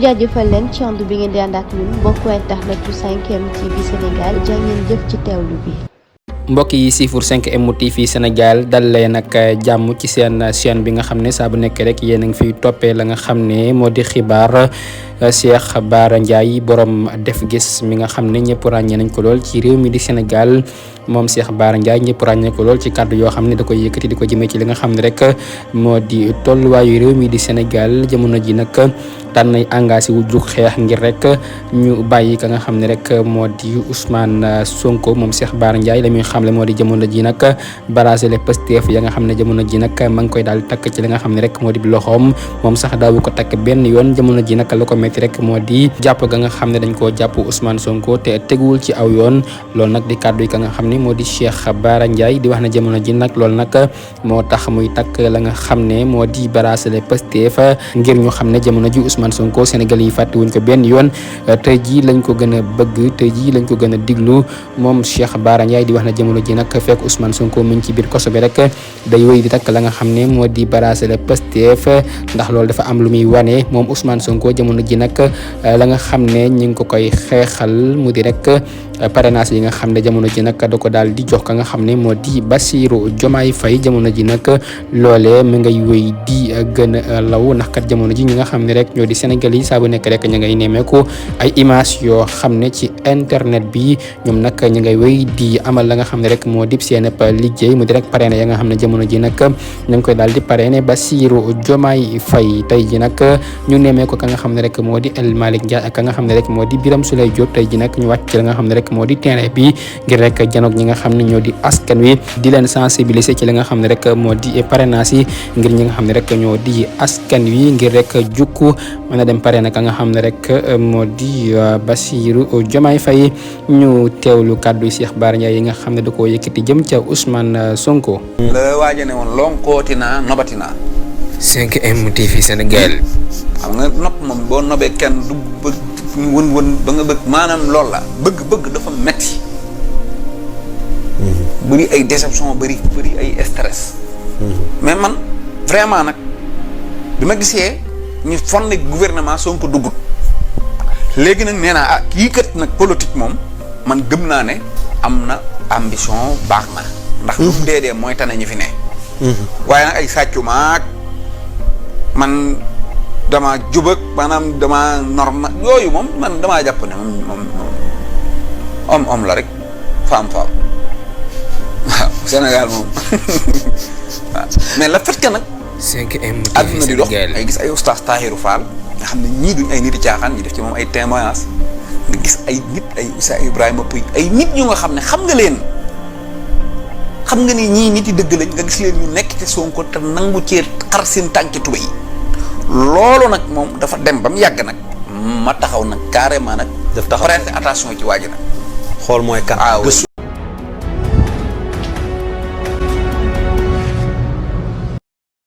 jaajëfal leen ci ànd bi ngeen di ànd ak ñun mbokku internet bu 5M TV Sénégal jaa ngeen jëf ci teewlu bi. mbokk yi siifur 5M TV Sénégal dal leen nag jàmm ci seen chaîne bi nga xam ne saa bu nekk rek yéen a ngi fiy toppee la nga xam ne moo di xibaar Cheikh Bara Ndiaye borom def gis mi nga xam ne ñëpp ràññee nañ ko lool ci réew mi di Sénégal moom Cheikh Bara Ndiaye ñëpp ràññee ko lool ci kàddu yoo xam ne da koy yëkkati di ko jëmee ci li nga xam ne rek moo di tolluwaayu réew mi di Sénégal jamono ji nag tànn nay engagé wu jug xeex ngir rek ñu bàyyi ka nga xam ne rek moo di Ousmane Sonko moom Cheikh Bara Ndiaye la muy xamle moo di jamono ji nag barragé les Pastef ya nga xam ne jamono ji nag ma ngi koy daal takk ci li nga xam ne rek moo di loxoom moom sax daawu ko takk benn yoon jamono ji nag la ko metti rek moo di jàpp ga nga xam ne dañ koo jàpp Ousmane Sonko te teguwul ci aw yoon loolu nag di kàddu yi ka nga xam ne moo di Cheikh Bara Ndiaye di wax ne jamono ji nag loolu nag moo tax muy takk la nga xam ne moo di barragé les Pastef ngir ñu xam ne jamono ji Ousmane Sonko Sénégal yi fàtte wuñ ko benn yoon tey jii lañ ko gën a bëgg tey jii lañ ko gën a diglu moom Cheikh Bara Ndiaye di wax ne jamono ji nag fekk Ousmane Sonko mi ngi ci biir koso bi rek day wéy di takk la nga xam ne moo di barragé les Pastef ndax loolu dafa am lu muy wane moom Ousmane Sonko jamono ji nag la nga xam ne ñu ngi ko koy xeexal mu di rek parrainage yi nga xam ne jamono ji nag da ko daal di jox ka nga xam ne moo di Bassirou Diomaye Faye jamono ji nag loolee mi ngay wéy di gën a law ndax kat jamono ji ñi nga xam ne rek ñoo di Sénégal yi saa bu nekk rek ñu ngay nemmeeku ay image yoo xam ne ci internet bi ñoom nag ñu ngay wéy di amal la nga xam ne rek moo di seen liggéey mu di rek parrainé ya nga xam ne jamono ji nag ñu ngi koy daal di parrainé Bassirou Diomaye Faye tey ji nag ñu nemmeeku ka nga xam ne rek moo di El Malick Ndiaye ak ka nga xam ne rek moo di Birame Souleye Diop tey ji nag ñu wàcc ci la nga xam ne rek moo di terrain bi ngir rek janoog ñi nga xam ne ñoo di askan wi di leen sensibiliser ci li nga xam ne rek moo di parrainage yi ngir ñi nga xam ne rek ñoo di askan wi ngir rek jukku mën a dem parrainé ka nga xam ne rek moo di Bassirou Diomaye Faye ñu teewlu kàddu Cheikh Bara Ndiaye yi nga xam ne da koo yëkkati jëm ca Ousmane Sonko. la waaja ne woon lonkooti naa nobati naa. 5M TV Sénégal. xam nga nopp moom boo nobee kenn du bëgg wën ba nga bëgg maanaam loolu la bëgg dafa metti bëri ay déception bëri ay stress. mais man vraiment nag bi ma gisee ñu fondé gouvernement Sonko duggut léegi nag nee naa kii kat nag politique moom man gëm naa ne am na ambition baax na. ndax lu mu dee mooy tane ñu fi ne. waaye nag ay sàccu maag man dama jubag maanaam dama normal yooyu moom man damaa jàpp ne moom om la rek femme waaw Sénégal moom waaw mais la fait que nag. 5M TV àdduna di dox Sénégal ay gis ay oustaz Tahirou Fall nga xam ne ñii duñ ay nit yi caaxaan ñi def ci moom ay témoignage nga gis ay nit ay Issa Ibrahima Pouye ay nit ñu nga xam ne xam nga leen xam nga ni ñii nit yi dëgg lañ nga gis leen ñu nekk ci Sonko te nangu cee xar seen tànki tuba yi loolu nag moom dafa dem ba mu yàgg nag ma taxaw nag carrément nag. daf taxaw prêter attention ci waa ji nag. xool mooy kan. gëstu